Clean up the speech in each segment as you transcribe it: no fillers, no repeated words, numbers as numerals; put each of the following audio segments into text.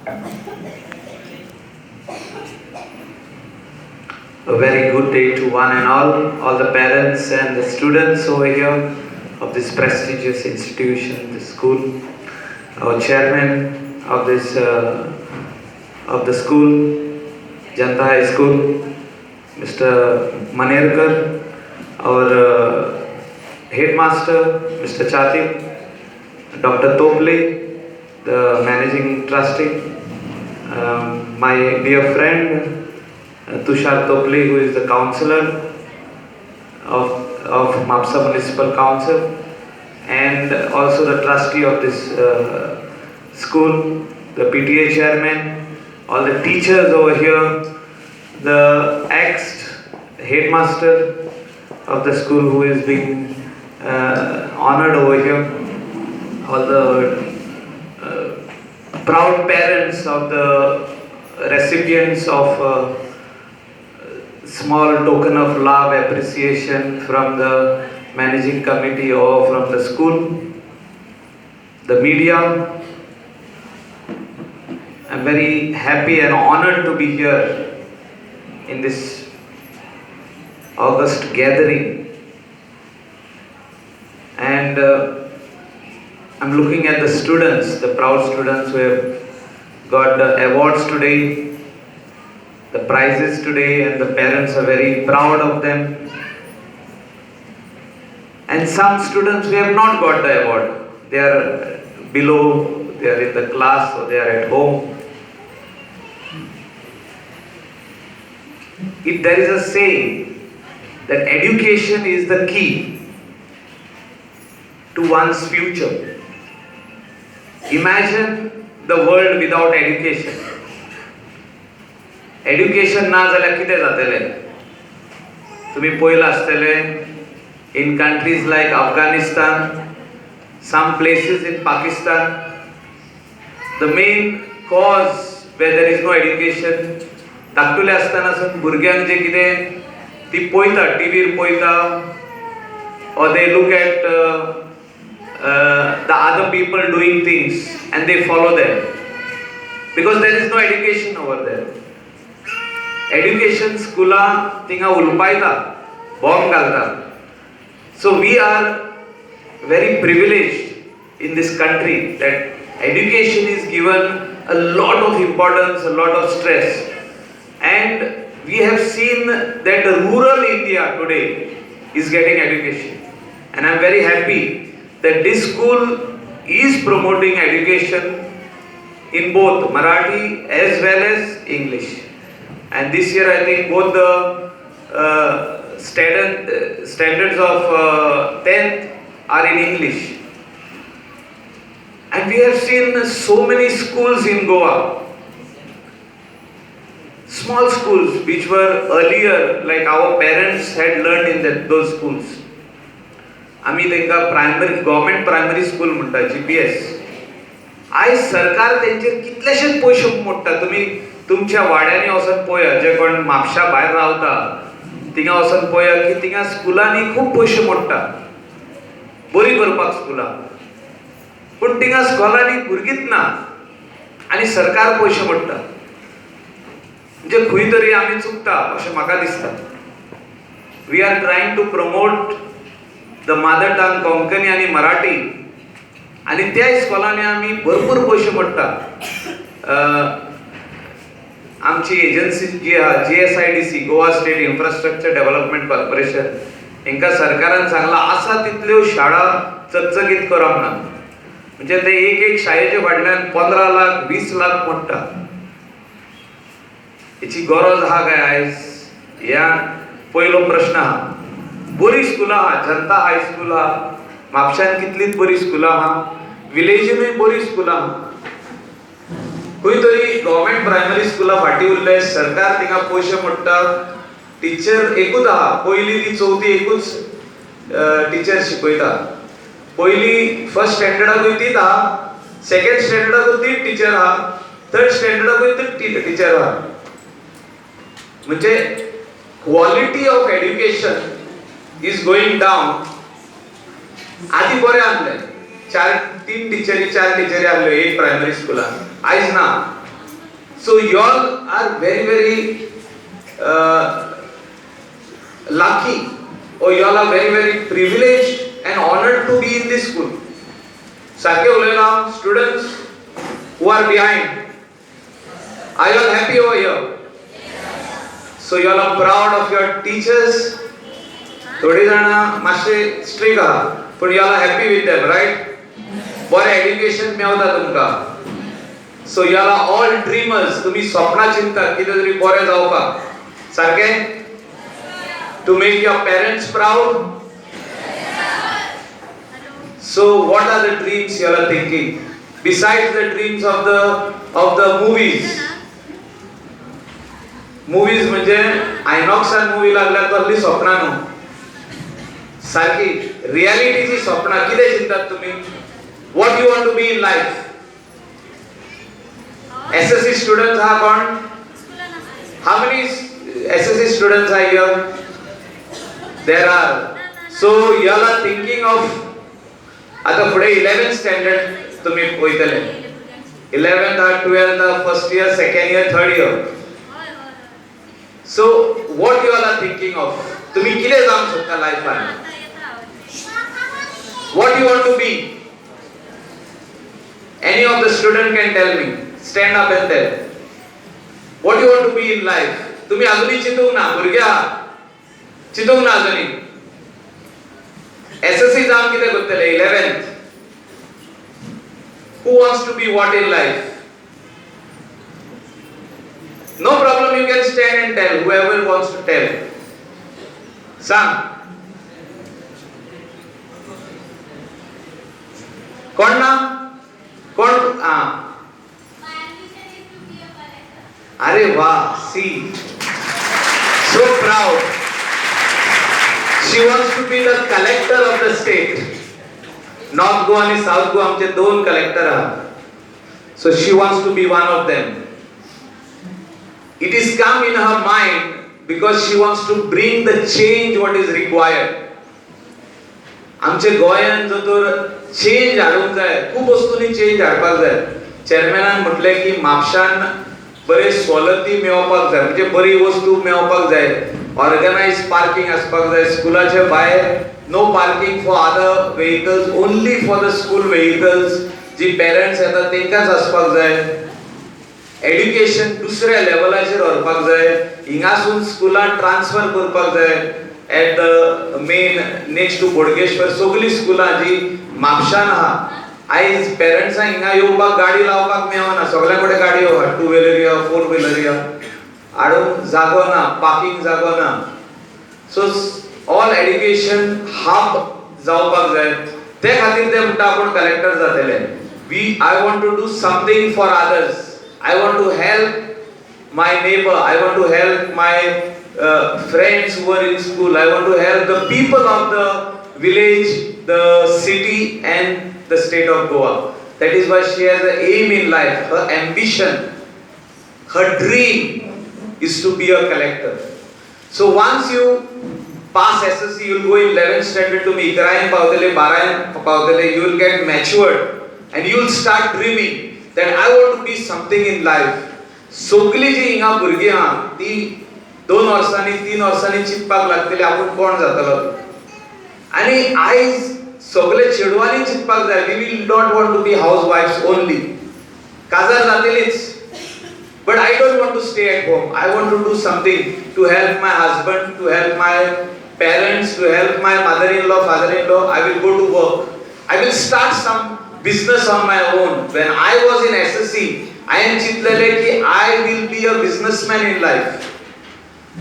A very good day to one and all the parents and the students over here of this prestigious institution, this school. Our chairman of this of the school, Janta High School, Mr. Manerkar, our headmaster, Mr. Chati, Dr. Tople, the managing trustee, my dear friend Tushar Tople, who is the councillor of Mapsa Municipal Council, and also the trustee of this school, the PTA chairman, all the teachers over here, the ex headmaster of the school who is being honored over here, all the proud parents of the recipients of small token of love, appreciation from the managing committee or from the school, the media. I'm very happy and honored to be here in this august gathering. And I'm looking at the students, the proud students who have got the awards today, the prizes today, and the parents are very proud of them. And some students who have not got the award, they are below, they are in the class or they are at home. If there is a saying that education is the key to one's future. Imagine the world without education. Education ना जाल्यार कितें जातलें? तुमी पळयलां आसतलें, in countries like Afghanistan, some places in Pakistan, the main cause where there is no education, धाकटुले आसतना सावन भुरग्यांक जें कितें ती पळयता, टिवीर पळयता, or they look at the other people doing things and they follow them because there is no education over there. Education स्कुलां थिंगा उलपायता, बॉम्ब घालता. So we are very privileged in this country that education is given a lot of importance, a lot of stress, and we have seen that rural India today is getting education, and I am very happy that this school is promoting education in both Marathi as well as English. And this year I think both the standards of 10th are in English. And we have seen so many schools in Goa, small schools which were earlier like our parents had learned in those schools. आमी तांकां primary, government primary school म्हणटा, GPS. आयज सरकार तेंचेर कितलेशेच पयशे मोडटा. तुमी तुमच्या वाड्यांनी वचोन पळया, जे कोण म्हापशा भायर रावता थिंगा वचोन पळया की थिंगा स्कुलांनी खूब पयशे मोडटा बरी करपाक स्कुलां, पूण थिंगा स्कुलांनी भुरगींच ना आनी सरकार पयशे मोडटा. म्हणजे खंय तरी आमी चुकता अशें म्हाका दिसता. We are trying to promote the mother tongue Konkani आनी मराठी, आनी त्या इस्कॉलांनी आमी भरपूर पयशे मोडटा. आमची एजन्सी जी आहा, GSIDC, Goa State Infrastructure Development Corporation, हांकां सरकारान सांगलां आसा तितल्यो शाळा चकचकीत करप ना. म्हणजे ते एक एक शाळेच्या फाटल्यान 15 लाख 20 लाख मोडटा. हेची गरज आहा काय आयज? ह्या पयलो प्रश्न आहा. बरी स्कुलां आहा, जनता हायस्कूल आहा, म्हापशान कितलींच बरी स्कुलां आहा, विलेजीनूय बरी स्कुलां आहा. खंय तरी गव्हर्मेंट प्रायमरी स्कुलां फाटीं उरले, सरकार थिंगा पयशे मोडटा. टिचर एकूच आहा, पयली ती चवथी एकूच टिचर शिकयता. पयली फर्स्ट स्टँडर्डाकूय तीच आहा, सेकंड स्टँडर्डाकूय तीच टिचर आहा, थर्ड स्टँडर्डाकूय तीच टिचर आहा. म्हणजे quality of education is going down. आदी बरें आसलें, 4-3 टिचरी, 4 टिचरी आसल्यो एक प्रायमरी स्कुलान, आयज ना. So y'all are very very lucky or y'all are very very privileged and honored to be in this school. सारखे उलयला, students who are behind, are you all happy over here? So you all are proud of your teachers? थोडी जाणां मातशे strict आहा, पूण you all are happy with them, right? बरें education मेवता तुमकां. So you are all dreamers. तुम्ही स्वप्नां चिंततात कितें तरी बरें जावपाक. सारकें? To make your parents proud. So what are the dreams you are thinking besides the dreams of the movies? Movies म्हणजे आयनॉक्सान मुवी लागल्यार तसली स्वप्नां न्हू, सारकी रियालिटीची स्वप्नां. कितें चिंतात तुम्ही? What you want to be in life? SSC students आहा कोण? How many SSC students are here? There are. So you all are thinking of, आता फुडें 11th standard तुम्ही वयतले, 11th or 12th or first year, second year, third year. So what you all are thinking of? तुम्ही कितें जावंक सोदता लायफान? What you want to be? Any of the student can tell me. Stand up and tell what you want to be in life. तुम्ही अजूनही चिंतूंक ना, भुरगे आहात, चिंतूंक ना अजूनही. एसएससी जावन कितें करतले 11th? Who wants to be what in life? No problem, you can stand and tell, whoever wants to tell. सांग, कोण ना कोण? हा, अरे वा. See, so proud. She wants to be the collector of the state. North Goa आणि south Goa आमचे दोन कलेक्टर आहात. So she wants to be one of them. It is come in her mind because she wants to bring the change what is required. आमच्या गोंयान जो तर change हाडूंक जाय, खूब वस्तूंनी चेंज हाडपाक जाय. चेअरमॅनान म्हटलें की म्हापशान बरे सवलती मेळपाक जाय, म्हणजे बरी वस्तू मेळपाक जाय, ऑर्गनायज पार्किंग आसपाक जाय. स्कुलाच्या भायर no parking for other vehicles, only for the school vehicles. Ji parents येतात तेंकांच आसपाक जाय. एड्युकेशन दुसऱ्या लेवलाचेर व्हरपाक जाय. हिंगासून स्कुलान ट्रान्सफर करपाक जाय at the main next to Bodgeshwar. सगळीं स्कुलां जी म्हापशान आहा, आयज पेरंट्सांक हिंगा येवपाक गाडी लावपाक मेळना. सगळ्या कडेन गाडयो आहा, टू व्हिलर या फोर व्हिलर या, हाडूंक जागो ना, पार्किंग जागो ना. सो ऑल एड्युकेशन हब जावपाक जाय. ते खातीर ते म्हणटा आपूण कलेक्टर जातले. We I want to do something for others. I want to help my neighbor. I want to help my friends who are in school. I want to help the people of the village, the city and the state of Goa. That is why she has an aim in life. Her ambition, her dream is to be a collector. So once you pass SSC, you will go in 11th standard. तुम्ही इकरायन पावतले, बारायन पावतले, you will get matured and you will start dreaming that I want to be something in life. सगळी जी हिंगा भुरगीं आहा ती 2 वर्सांनी, 3 वर्सांनी चिंतपाक लागतली आपूण कोण जातलो. आनी आयज सगळे चेडवांनी चिंतपाक जाय, we will not want to be house wife only. काजार जातलीच, but I don't want to stay at home. I want to do something to help my husband, to help my parents, to help my mother in law, father in law. I will go to work. I will start some business on my own. When I was in SSC, हांवें चिंतलेलें की I will be a businessman in life.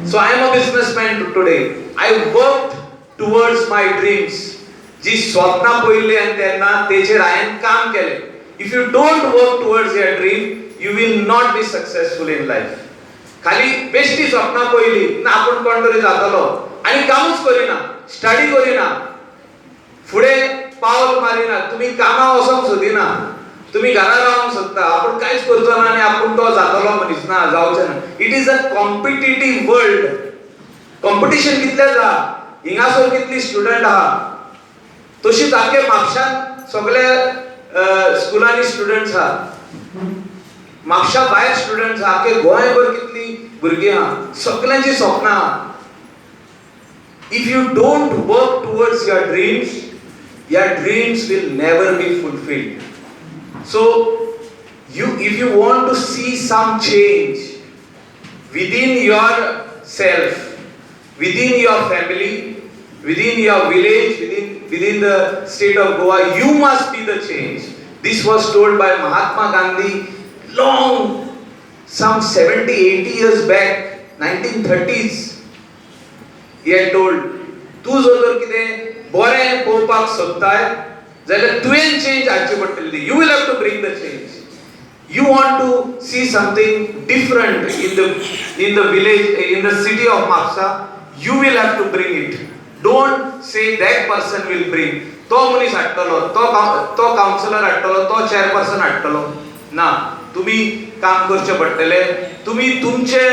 So I am a businessman today. I worked towards my dreams. जी स्वप्नां पळयल्ली आनी तेन्ना तेचेर हांवें काम केलें. If you don't work towards your dream, you will not be successful in life. खाली बेश्टी स्वप्नां पळयली ना, आपूण कोण तरी जातलो, आनी कामूच करिना, स्टडी करिना, फुडें पावल मारिना, तुमी कामाक वचोंक सोदिना, तुमी घरा रावंक सोदता, आपूण कांयच करचो ना आनी आपूण तो जातलो मनीस, ना जावचें ना. It is a competitive world. Competition कितलें आसा. हिंगासर कितली स्टुडंट आहा, तशीच आख्खे म्हापशान सगळे स्कुलांनी स्टुडंट्स आहा. म्हापशा भायर स्टुडंट्स आहा, आख्खे गोंयभर कितली भुरगीं आहा, सगल्यांची सपनां आहा. If you don't work towards your dreams, your dreams will never be fulfilled. So you if you want to see some change within yourself, within your family, within your village, within the state of Goa, you must be the change. This was told by Mahatma Gandhi long, some 70, 80 years back, 1930s. He had told, तूं जर तर कितें बरें पळोवपाक सोदताय जाल्यार तुवें change हाडची पडटली. You will have to bring the change. You want to see something different in the village, in the city of Mapsa, you will have to bring it. Don't say that person will bring. तो मनीस हाडटलो, तो councillor हाडटलो, तो chairperson हाडटलो. ना, तुमी काम करचें पडटलें. तुमी तुमचे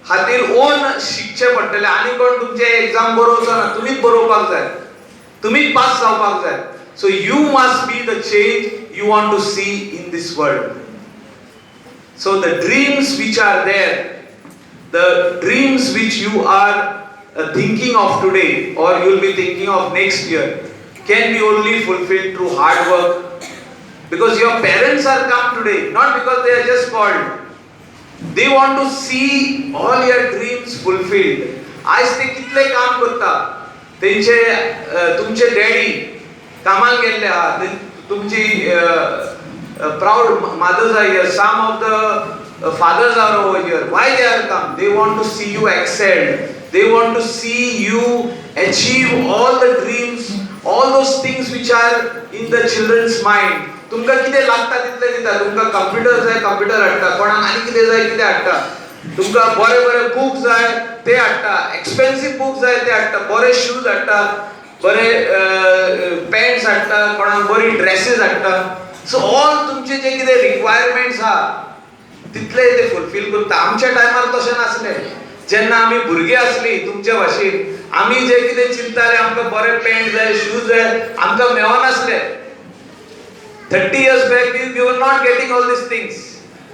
खातीर ओन शिकचें पडटलें. आनी कोण तुमचे एग्जाम बरोवचो ना. तुमीच बरोवपाक जाय, तुमीच पास जावपाक जाय. So you must be the change you want to see in this world. So the dreams which are there, the dreams which you are thinking of today or you will be thinking of next year, can be only fulfilled through hard work. Because your parents are come today, not because they are just called. They want to see all your dreams fulfilled. आयज ते कितले काम करता. तेंचे तुमचे daddy कामाक गेल्ले आहा. तुमची proud mothers are here, some of the fathers are over here. Why they are come? They want to see you excel. They want to see you achieve all the dreams, all those things which are in the children's mind. तुमकां कितें लागता तितलें दिता. तुमकां computer जाय, computer हाडटा. कोणाक आनी कितें जाय, कितें हाडटा. तुमकां बरे बरे बूक जाय, ते हाडटा. एक्सपेन्सीव बूक जाय, ते हाडटा. बरे शूज हाडटा, बरे पॅन्ट्स हाडटा, कोणाक बरी ड्रेसीस हाडटा. सो ऑल तुमचे जे कितें रिक्वायरमेंट्स आहा, तितले ते फुलफील करता. आमच्या टायमार तशें नासलें. जेन्ना आमी भुरगीं आसली तुमच्या भाशेन, आमी जे कितें चिंतताले, आमकां बरे पॅन्ट जाय, शूज जाय, आमकां मेळनासले. 30 years back, we were not getting all these things.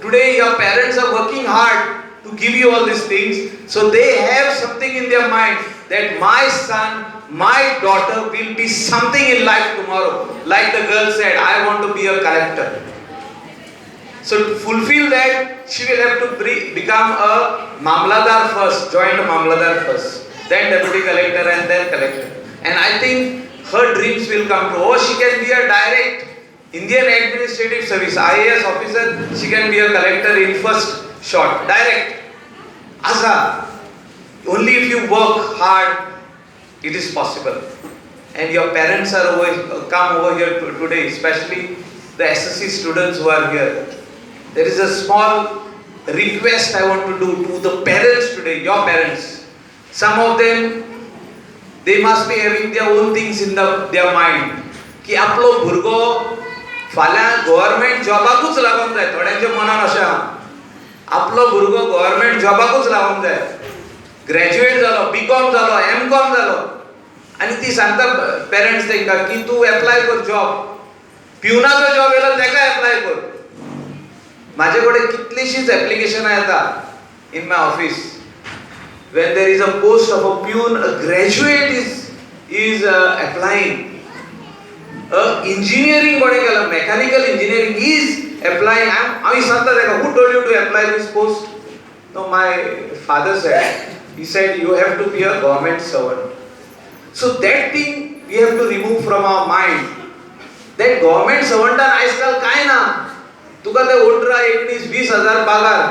Today, your parents are working hard to give you all these things. So they have something in their mind that my son, my daughter will be something in life tomorrow. Like the girl said, "I want to be a collector." So to fulfill that, she will have to become a Mamladar first, join the Mamladar first, then deputy collector and then collector. And I think her dreams will come true. Or she can be a direct Indian Administrative Service, IAS officer, she can be a collector in first shot, direct. Asa, only if you work hard, it is possible. And your parents are over, come over here today, especially the SSC students who are here. There is a small request I want to do to the parents today, your parents. Some of them, they must be having their own things in their mind की आपलो भुरगो फाल्यां government जॉबाकूच लागूंक जाय. थोड्यांच्या मनान अशें आहा, आपलो भुरगो गव्हर्मेंट जॉबाकूच लागूंक जाय. ग्रॅज्युएट जालो, बी कॉम जालो, एम कॉम जालो आनी ती सांगता पेरंट्स तांकां की तूं एप्लाय कर जॉब. पिवनाचो जॉब येयलो, ताका एप्लाय कर. म्हाजे कडेन कितलीशींच एप्लिकेशनां येता in my office. When there is a post of a peon, a graduate is applying. Engineering कोणें केलां, mechanical engineering, is applying. हांव विचारता ताका, "Who told you to apply this post?" "No, my father said, he said you have to be a government servant." So that thing we have to remove from our mind, that government सर्वंटान आयज काल कांय ना. तुका ते 18, 19, 20 हजार पगार.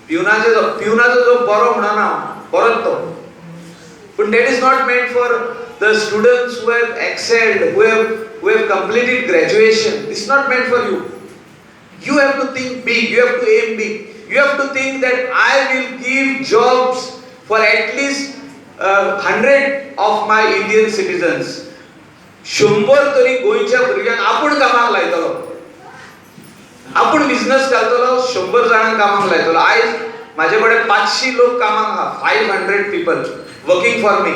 पिवनाचे जो, पिवनाचो जो बरो म्हणना, बरोच तो, पूण that is not meant for the students who have excelled, who have completed graduation. It's not meant for you. You have to think big, you have to aim big. You have to think that I will give jobs for at least 100 of my Indian citizens. 100 तरी गोंयच्या भुरग्यांक आपूण कामाक लायतलो, आपूण business घालतलो, 100 जाणांक कामाक लायतलो. आयज म्हाजे कडेन 500 लोक कामाक आहा, 500 people working for me,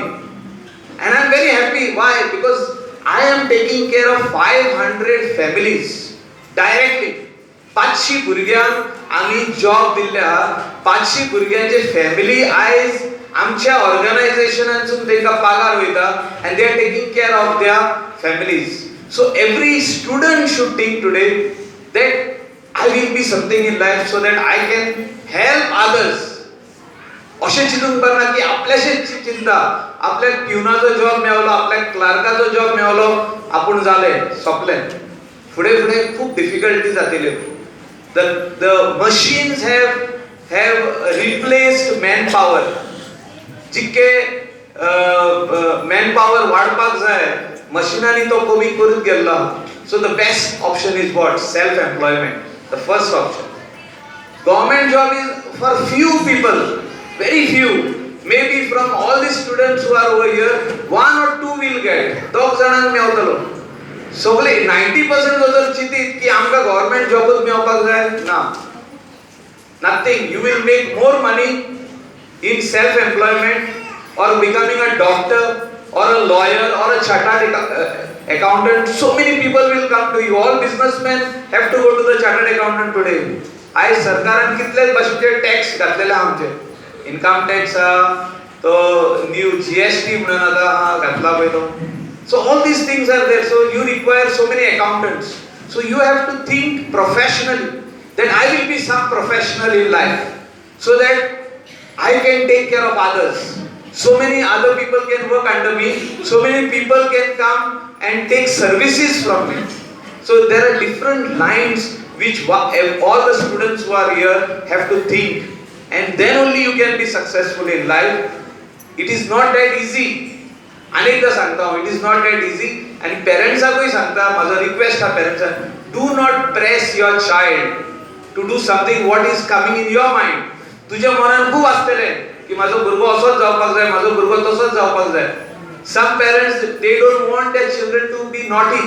and I am very happy. Why? Because I am taking care of 500 families directly. 500 भुरग्यांक आमी जॉब दिल्ले आहा. 500 भुरग्यांचे फॅमिली आयज आमच्या ऑर्गनायझेशनांतसून तांकां पागार वयता and they are taking care of their families. So every student should think today that I will be something in life so that I can help others. अशें चिंतूंक ना की आपल्याशेच चिंता, आपल्याक प्युनाचो जॉब मेवलो, आपल्याक क्लार्काचो जॉब मेवलो, आपूण जालें, सोंपलें. फुडें फुडें खूब डिफिकल्टी जातल्यो. The machines have replaced man power. जितके मॅन पावर वाडपाक जाय, मशिनांनी तो कमी करीत गेल्लो. So the best option is what? Self employment, the first option. Government job is for few people, very few. Maybe from all the students who are over here, one or two will get. दोग जाणांक मेवतलो. सगळे 90% जर चिंतीत की आमकां government जॉबूच मेवपाक जाय, ना, nothing. You will make more money in self employment or becoming a doctor or a lawyer or a chartered accountant. So many people will come to you. All businessmen have to go to the chartered accountant today. आयज सरकारान कितले भाशेचे tax घातलेले आहा आमचे. Income tax आहा, तो new GST म्हणून आतां आहा घातला पळय तो. So all these things are there. So you require so many accountants. So you have to think professionally that I will be some professional in life so that I can take care of others. So many other people can work under me. So many people can come and take services from me. So there are different lines which all the students who are here have to think, and then only you can be successful in life. It is not that easy. अनेकदा सांगता हांव, it is not that easy. आनी पेरंट्साकूय सांगता, म्हाजो request आहा पेरंट्सांक, do not press your child to do something what is coming in your mind. तुज्या मनान खूब आसतलें की म्हाजो भुरगो असोच जावपाक जाय, म्हाजो भुरगो तसोच जावपाक जाय. Some parents, they don't want their children to be naughty.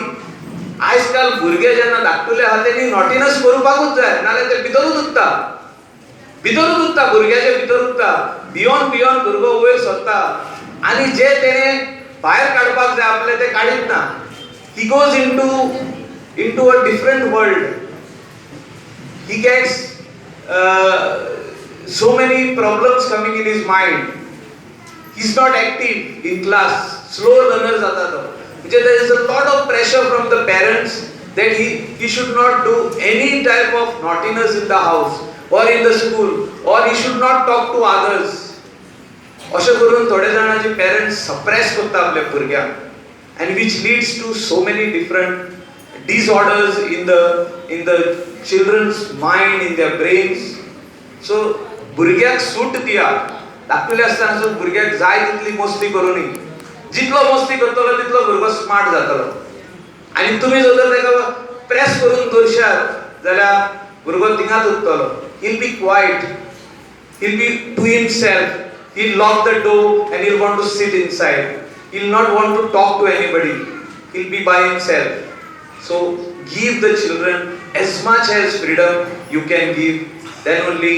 आयज काल भुरगे जेन्ना धाकटुले आहा, तेणी नॉटीनस करपाकूच जाय, नाल्यार ते भितरूच उरता, भितरूच उरता, भुरग्याच्या भितर उरता. भियोन भियोन भुरगो वयर सरता आनी जे तेणे भायर काडपाक जाय आपले, ते काडीत ना. He goes into a different world. He gets so many problems coming in his mind. He is not active in class. Slow learner जाता तो. म्हणजे there is a lot of pressure from the parents that he should not do any type of naughtiness in the house or in the school, or he should not talk to others. अशें करून थोडे जाणांचे parents suppress करता आपल्या भुरग्यांक, and which leads to so many different disorders in the children's mind, in their brains. So भुरग्याक सूट दिया. धाकटुले आसतना सून भुरग्याक जाय तितली मस्ती करूं. जितलो मस्ती करतलो, तितलो भुरगो स्मार्ट जातलो. आनी तुमी जर तर ताका प्रेस करून दवरशात जाल्यार भुरगो थिंगाच उरतलो. He'll be quiet, he'll be to himself, he'll lock the door and he'll want to sit inside. He'll not want to talk to anybody. He'll be by himself. So give the children as much as freedom you can give. Then only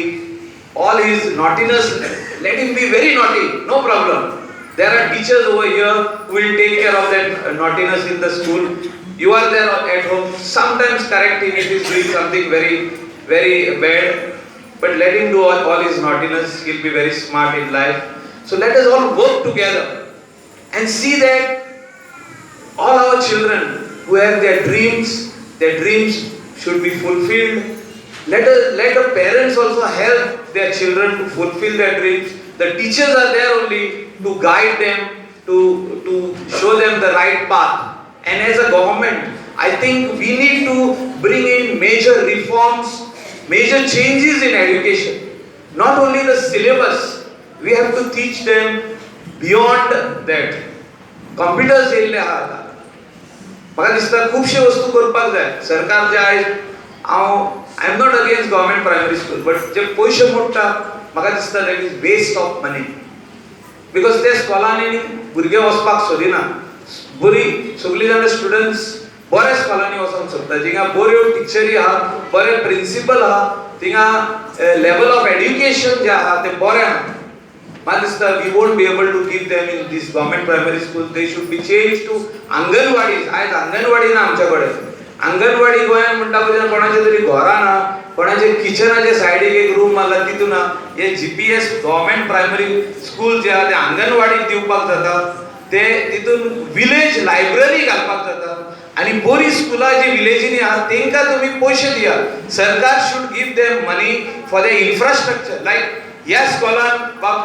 all his naughtiness, let him be very naughty, no problem. There are teachers over here who will take care of that naughtiness in the school. You are there at home, sometimes correct him if he is doing something very, very bad, but let him do all his naughtiness. He'll be very smart in life. So let us all work together and see that all our children who have their dreams should be fulfilled. Let the parents also help their children to fulfill their dreams. The teachers are there only to guide them, to show them the right path. And as a government, I think we need to bring in major reforms, major changes in education. Not only the syllabus, we have to teach them beyond that. Computers येयल्ले आहा आतां. म्हाका दिसता खुबशे वस्तू करपाक जाय सरकार. जे आयज हांव, I am not against government primary school, but जे पयशे मोडटा, म्हाका दिसता that is waste of money, because ते स्कॉलांनी भुरगे वचपाक सोदिना. बरी सगळीं जाणां स्टुडंट्स बऱ्या स्कॉलांनी वचोंक सोदता, जिंगा बऱ्यो टिचरी आहा, बरे प्रिंसिपल आहा, थिंगा लेवल ऑफ एड्युकेशन जें आहा तें बरें आहा. म्हाका दिसता we won't be able to give them in this government primary school. They should be change to anganwadis. आयज अंगणवाडी ना आमच्या कडेन. अंगणवाडी गोंयांत म्हणटा पळय, कोणाच्या तरी घरान आहा, कोणाच्या किचनाच्या सायडीक एक रूम मारला तितून आहा. हे जीपीएस, गव्हर्मेंट प्रायमरी स्कूल जे आहा, ते अंगणवाडीक दिवपाक जाता, ते तितून विलेज लायब्ररी घालपाक जाता आनी बरी स्कुलां जी विलेजींनी आहा तेंकां तुमी पयशे दियात. सरकार should give them money for the infrastructure. Like ह्या स्कॉलान बाब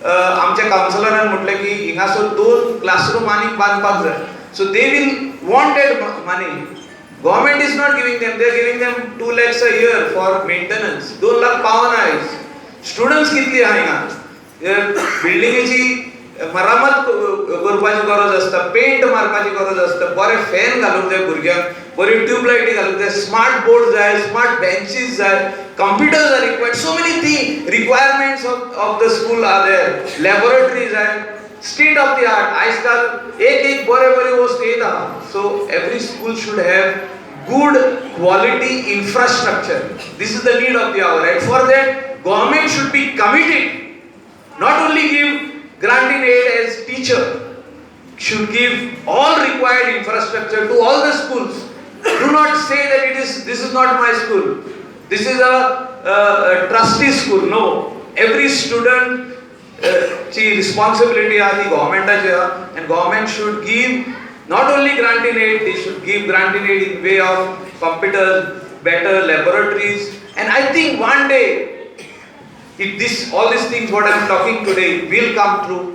आमच्या कावन्सिलरान म्हटलें की हिंगासर दोन क्लासरूम आनीक बांदपाक जाय. So they will wanted money. Government is not giving them. They are giving them 2 lakhs a year for maintenance. 2 lakh पावना आयज. स्टुडंट्स कितली आहा हिंगा? बिल्डिंगेची मरामत करपाची गरज आसता, पेंट मारपाची गरज आसता, बरे फॅन घालूंक जाय भुरग्यांक, बरी ट्यूबलायटी घालूंक जाय, स्मार्ट बोर्ड जाय, स्मार्ट बेंचीस जाय, computers are required. So many thing requirements of the school are there. Laboratory जाय, स्टेट ऑफ the art. आयज काल एक एक बरे बरे वस्तू येत आहा. So every school should have good quality infrastructure. This is the need of the hour, and for that government should be committed. Not only give grant in aid as teacher, should give all required infrastructure to all the schools. Do not say that it is this is not my school, this is a trustee school. No, every student ची responsibility आहा, ती गव्हर्मेंटाची आहा and government should give not only grant in aid, they should give grant in aid in way of computers, better laboratories. And I think one day, if this all these things what I am talking today will come true.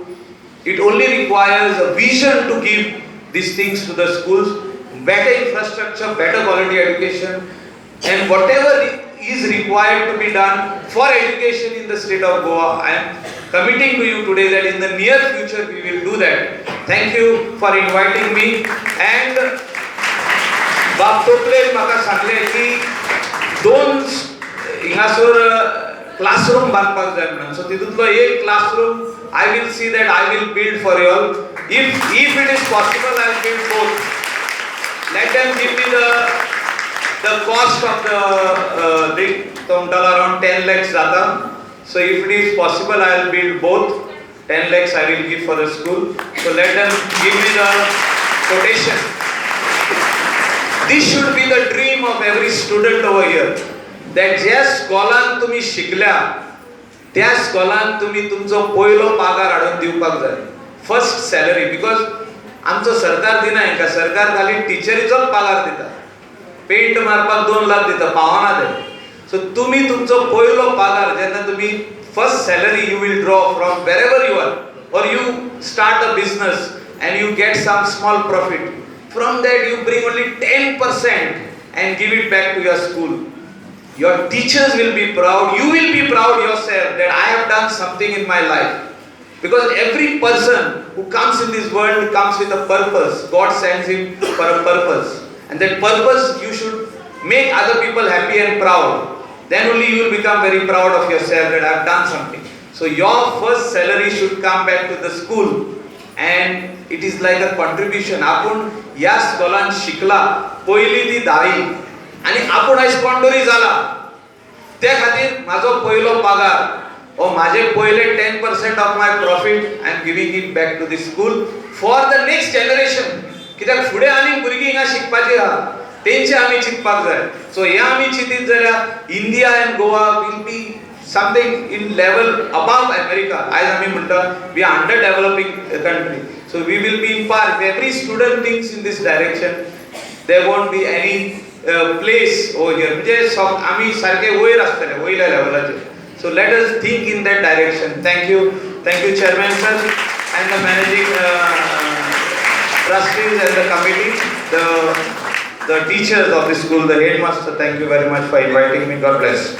It only requires a vision to give these things to the schools, better infrastructure, better quality education, and whatever is required to be done for education in the state of Goa, I am committing to you today that in the near future we will do that. Thank you for inviting me. And बाब टोपलेन म्हाका सांगलें की दोन हिंगासर classroom बांदपाक जाय म्हणून. So तितूंतलो एक classroom I will see that I will build for you all. If it is possible, I will build both. Let them give me the cost of the thing. तो म्हणटालो अराउंड 10 लॅक्स जाता. So if it is possible, I will build both. 10 lakhs I will give for the school. So let them give me the quotation. This should be the dream of every student over here, that ज्या स्कॉलान तुम्ही शिकल्या त्या स्कॉलान तुम्ही तुमचो पयलो पगार हाडून दिवपाक जाय, फर्स्ट सॅलरी. Because आमचो सरकार दिना हेंकां. सरकार खाली टिचरीचोच पगार दिता, पेंट मारपाक 2 लाख दिता, पावना ते. सो तुमी तुमचो पयलो पगार जेन्ना तुमी first salary you will draw from wherever you are or you start a business and you get some small profit from that, you bring only 10% and give it back to your school. Your teachers will be proud, you will be proud yourself that I have done something in my life. Because every person who comes in this world comes with a purpose. God sends him for a purpose, and that purpose, you should make other people happy and proud. Then only you will become very proud of yourself that I have done something. So your first salary should come back to the school and it is like a contribution. आपूण ह्या स्कॉलान शिकला पयली ती धावी आनी आपूण आयज कोण तरी जाला, त्या खातीर म्हाजो पयलो पगार हो म्हाजे पयले 10% of my profit I am giving it back to the school for the next generation. कित्याक फुडें आनीक भुरगीं हिंगा शिकपाची आहा, तेंचे आमी चिंतपाक जाय. सो हे आमी चिंतीत जाल्यार India and Goa will be something in level above America. आयज आमी म्हणटा we are under developing country. So we will be in par. If every student thinks in this direction, there won't be any place over here. म्हणजे आमी सारखे वयर आसतले, वयल्या लेवलाचेर. So let us think in that direction. Thank you. Thank you, Chairman sir and the managing trustees and the committee, the teachers of the school, the headmaster. Thank you very much for inviting me. God bless.